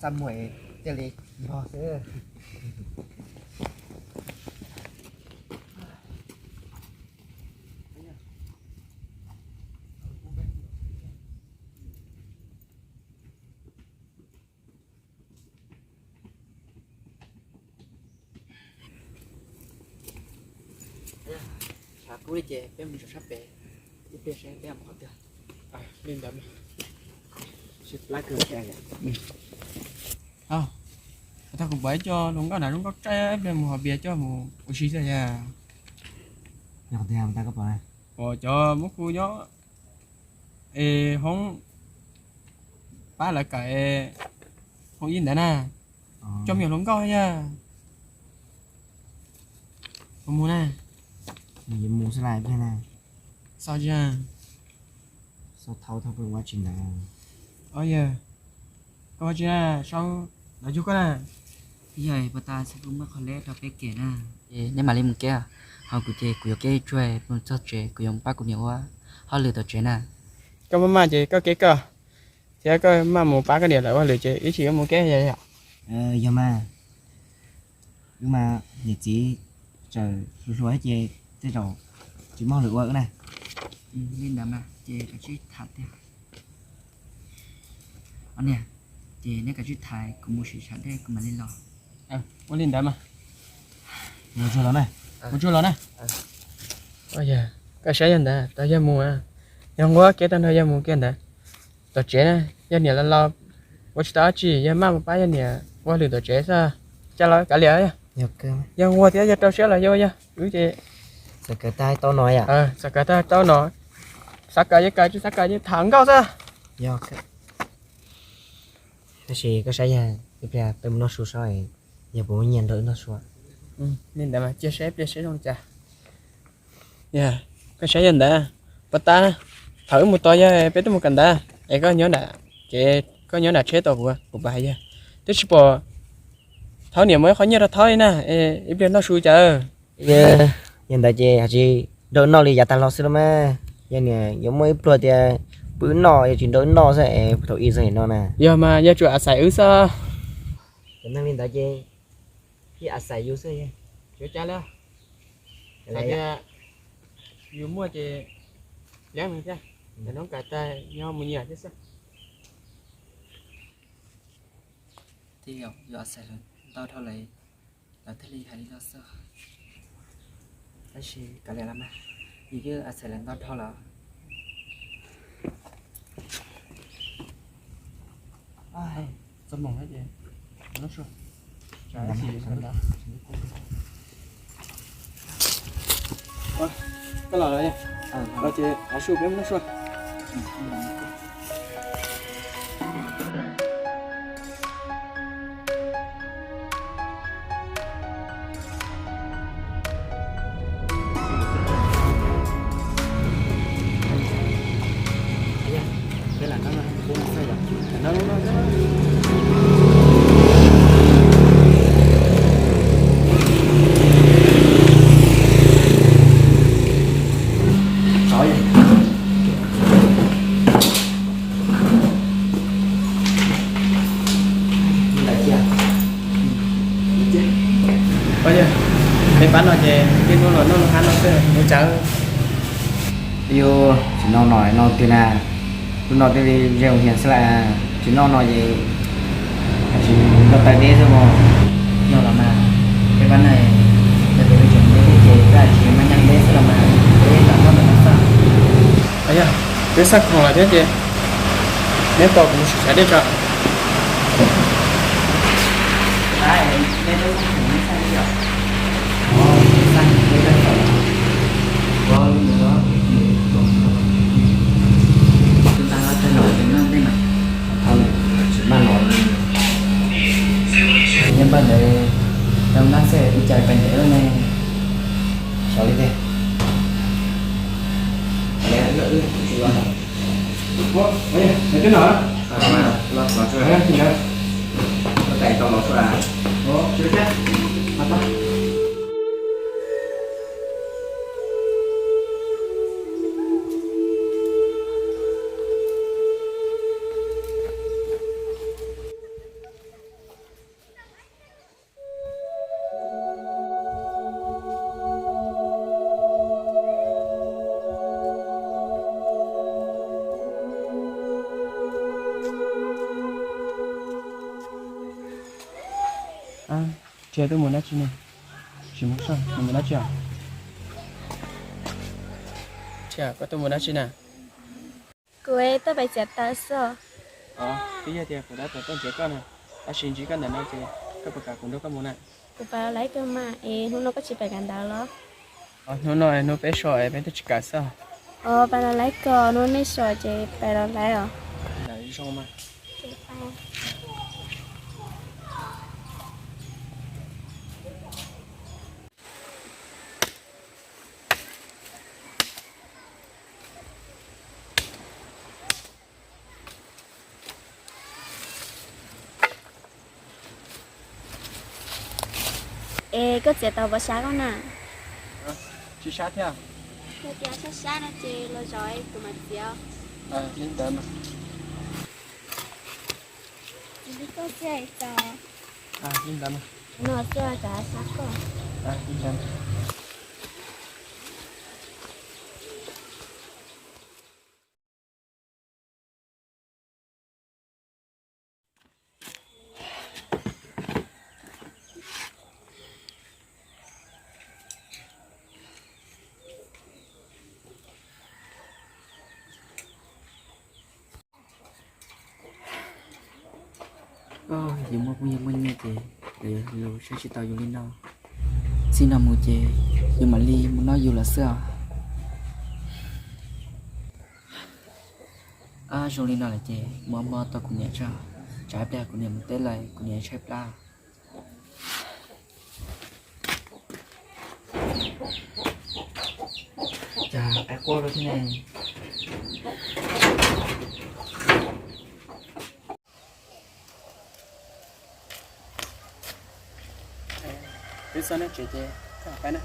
Txaj muag thiaj li npog xwb. Tshav kub li ces peb mus saum sab pem ib pliag seb peb mus qhov twg. Li ntawd mas. Tag kuv pom ib co hluas nkauj hnav zoo nkauj tsaib ib pliag mus hov pias coj mus ua si xwb yog. Yog tiag mas tag koj pom na. Pom cov muab kuv nyob es hoob pab lawv kawm hoob ib ntawd na. Coj me nyuam hluas nkauj yog. Mus na. Mus xwb la ib pliag na. Xo tsis xo thau thau pw ua tsis ntawd. Yog koj ua tsis na sau lawv yug koj na. Yog pas tas xwb kuv muab qhov leb rau peb kem na. Neb mam li mus kev, ho kuv ces kuv yuav kev tsuag mus txog tsev kuv yuav pab kuv niam ua hauj lwm tom tsev na. Koj maj maj ces koj kev koj, thiab koj maj mus pab koj niam lawv ua hauj lwm ces ib chim wb mus kev yom. Yog mas, wb mas niam txiv txawm hluas hluas ces tej zaum tsis muaj hauj lwm ua wb na. Li ntawd mas ces kav tsij tham tiag. Niam, ces neb kav tsij tham kuv mus sim sav dej kuv mam li los. Ua li ntawd mas. Mus tsuag los na. Mus tsuag los na. Koj saib yog ntawd tau yog mus, yog nquag kev tag nrho yog mus kiag ntawd. Tom tsev na, yog niam los los ua tsis tau dab tsi, yog maj mus pab yog niam ua hauj lwm tom tsev xwb. Cas los kav liam, yog nquag thiab yog rau siab los yog ua yog wb ces xav kawm tag tau no, xav kawm tag tau no, xav kawm yeej kawm, tsis xav kawm yeej tham nkauj xwb. Tab sis koj saib yog ib pliag peb mus noj su saib yog puas muaj nyiaj nrog wb noj su. Li ntawd mas cia saib ib pliag saib zoo li cas. Koj saib yog ntawd, pas tas thaum wb mus tos yog peb twb mus kawm ntawv es koj nyob nram, ces koj nyob nram tsheb tos kuv, kuv pab hais yog twb tsis pom Thaub niam muab ib qho nyiaj rau Thaub li na, ib pliag noj su cas. Yog ntawd ces hais tsis nrog wb noj li yav tag los xwb los mas. Yog niam yuav muaj ib pluag tias pw wb noj, yog tsis nrog wb noj xwb es thaum ub xwb no na. Yog mas yog tsuas a xais wb xwb. Cov neeg li ntawd ces thiaj a xais yus xwb. Tsis ua cas li, hais tias yus muaj ces leeb nws thiab, cov noob kas tas nyob mus nyiam thiab xwb. Tej zaum yus a xais lawv ntau dhau lawm, lawv thiaj li hais li no xwb. Tab sis kav liam los mas, yus twb a xais lawv ntau dhau lawm. Txoj hmoov no ces, koj los lawm, los ces av su peb mus noj su. Peb pab no ces peb hnub los noj lub hab no xwb, ua cas yuav tsis noj no no twg na. Hnub no twb li ze ua hias xwb las, tsis noj no ces tsis noj taw deb xwb mog. Yog los mas, peb pab no, yog tias peb tseem deb thiab ces peb tsis maj nyeej deb xwb los mas, peb lam noj ntawm no xwb. Yog, peb xaj khoom lawm thiab ces neb tos kuv mus sim sav dej tso. Nyob npaj ntawd, tau ntab xwb ib co pais ntev lawm ne. Xyov li tiag. Koj tuaj mus dab tsi ne? Tsis mus soj, mus dab tsi os? Koj tuaj mus dab tsi na? Kuv tuaj pem txiav taws xwb. Twb yog tias kuv dab tuaj nrhiav koj na, tab sis ntsib koj ntawm no ces koj puas kam kuv nrog koj mus na? Kuv pais los laiv koj mas, es hnub no koj tsis pais kawm ntawv los? Hnub no hnub peb so es peb twb tsis kam xwb. Os, pais los laiv koj, hnub nej so ces pais los laiv os. Zoo mas. Es koj txiav taws puas sab koj na? Tsis sab thiab. Yog tias sab sab no ces los zov kuv mam txiav. Li ntawd mas. Li koj txiav tau. Li ntawd mas. No xwb, kav sab koj. Li ntawd. Yus muaj phooj ywg muaj nyiaj ces lawv yuav lus saib tsis taus yus li no. Txij no mus ces yus mam li mus noj yus lawm xwb os. Zoo li no lawm ces muab mob tau kuv niam tso, tsam ib pliag kuv niam mus teb lawm kuv niam tshaib plab. Cas qaib quaj lawm thiab ne? Twb txog nej tsev ces koj qaib na.